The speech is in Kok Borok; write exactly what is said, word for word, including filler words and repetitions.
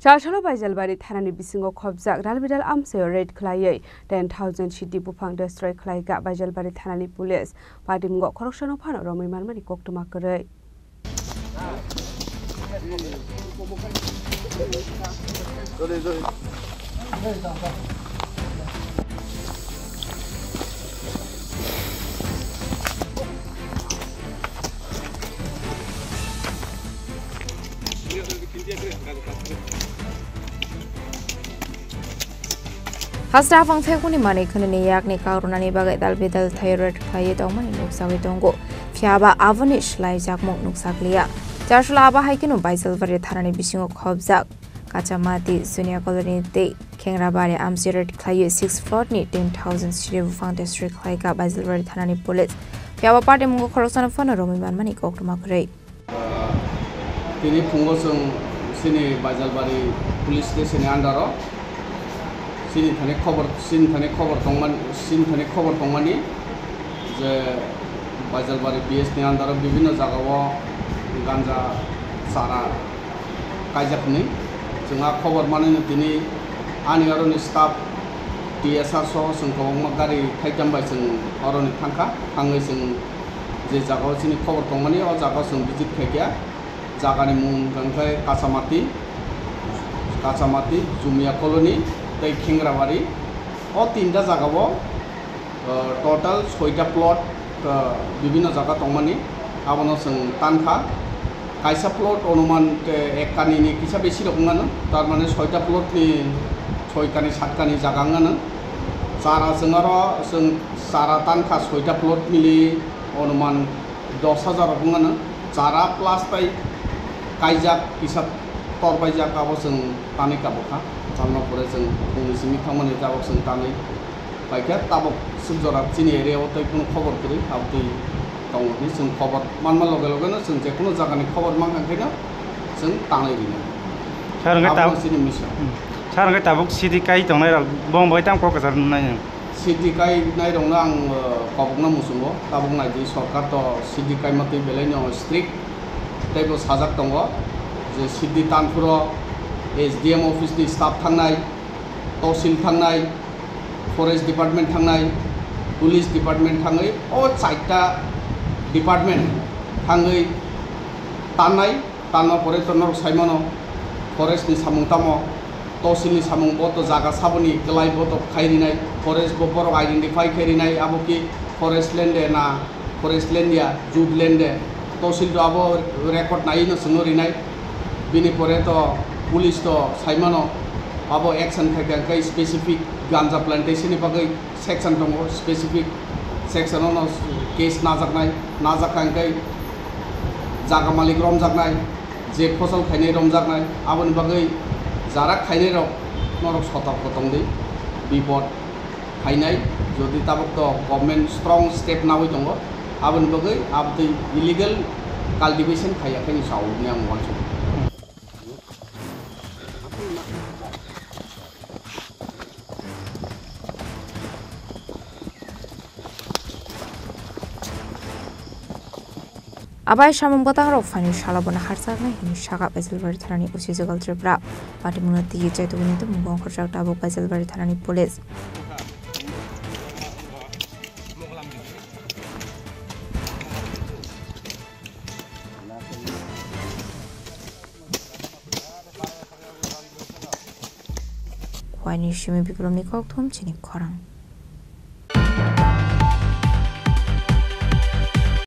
Chasalo Baijalbari thanani bisingo khopjak ralbidal amchaio raid khlaiwi ten thousand sidi buphang destroy khlaikha Baijalbari thanani police. Patimungo khoroksano phano romwi manmani koktwma kwrwi. Hasta hafang phekuni manwi khwnini yakni kakrwnani bagwi dalbidal thaio raid khlaiwi tongmani nukjagwi tongo. Phiyaba aboni swlaijakmung nukjakliya. Chasalo abo hai kheno Baijalbari thanani bisingo khopjak Kachamati, Junior Colony tei Khengrabari amchaio raid khlaiwi six plot ni ten thousand sidi buphang destroy khlaikha Baijalbari thanani police. Phiyaba patimungo khoroksano phano romwi manmani koktwma kwrwi. Tini phungo chwng chini Baijalbari police station ni under o chini thani khobor, chini thani khobor tongmani, chini thani khobor tongmani je Baijalbari P S ni under o bibhinno jaga o ganja chara kaijak hwnwi. Chwng a khobor manwi no tini ani aro ni staff T S R soho chwng kwbangma gari thaitham bai chwng oro ni thangkha, thangwi chwng je jaga o chini khobor tongmani, o jaga o chwng visit khaikha. Jaga ni mung hwnkha khe Kachamati, Kachamati, Jumia Colony tei Khengrabari. O tinta jaga o, uh, total soita plot, uh, bibhinno jaga tongmani, abono chwng tankha. Kaisa plot onuman ke ek kani ni kisa besi rok wngmano, tar mane soita plot ni soi kani, sat kani jaga wngmano. Chara chwng aro chwng chara tankha soita plot mili onuman dos hajar rok wngmano. Chara plus tai kaijak kisa torbaijak, abo chwng tanwi kabukha. Chwlno pore chwng phungni simi thangmani tabok chwng tanwi paikha. Tabok swk jora chini area o tei kunu khobor kwrwi, abotwi tongo hwnwi chwng khobor manma loge loge no chwng je kunu jaga ni khobor mankha khe no chwng tanwi rwnai. Sir, hwnkhe tabok chini mission. Hmm. Sir, hwnkhe tabok sidi kai tongnai rok bong bai tamo kok kwchar nai. Sidi kainai rokno ang, uh, kobokna muchungo, tabok naidi sorkar to sidi kaima twi belai no strict, tei bo sajak tongo je sidi tanphuro S D M office ni staff thangnai, tosil thangnai, forest department thangnai, police department thangwi o chaita department thangwi tannai. Tanma pore to norok sai mano, forest ni samung tamo, tosil ni samung bo to jaga saboni kwlai bo to khai rinai, forest bo borok identify khai rinai, abo ki forest land de na, forest land ya, jute land de, tosil to abo record nai no chwngno rinai. Bini pore to police to sai mano, abo action khai kha khe specific ganja plantation ni bagwi section tongo, specific section ono case najaknai, najak kha hwnkhe jaga malik romjaknai, je phosol khainai romjaknai, aboni bagwi jara khainai rok norok sotorko tongdi, bipod khainai, jodi tabok to government strong step nawi tongo, aboni bagwi abotwi illegal cultivation khaiya khe ni sao hwnwi ang uansukha. Abai samung bwtang rok phaini salo bono harjaknai hwnwi sakha Baijalbari thanani O C Jugal Tripura. Patimungno twi chaitugwini tumung bongkhorjak tabuk Baijalbari thanani police. Waini simi Biplomni kokthum chini khorang.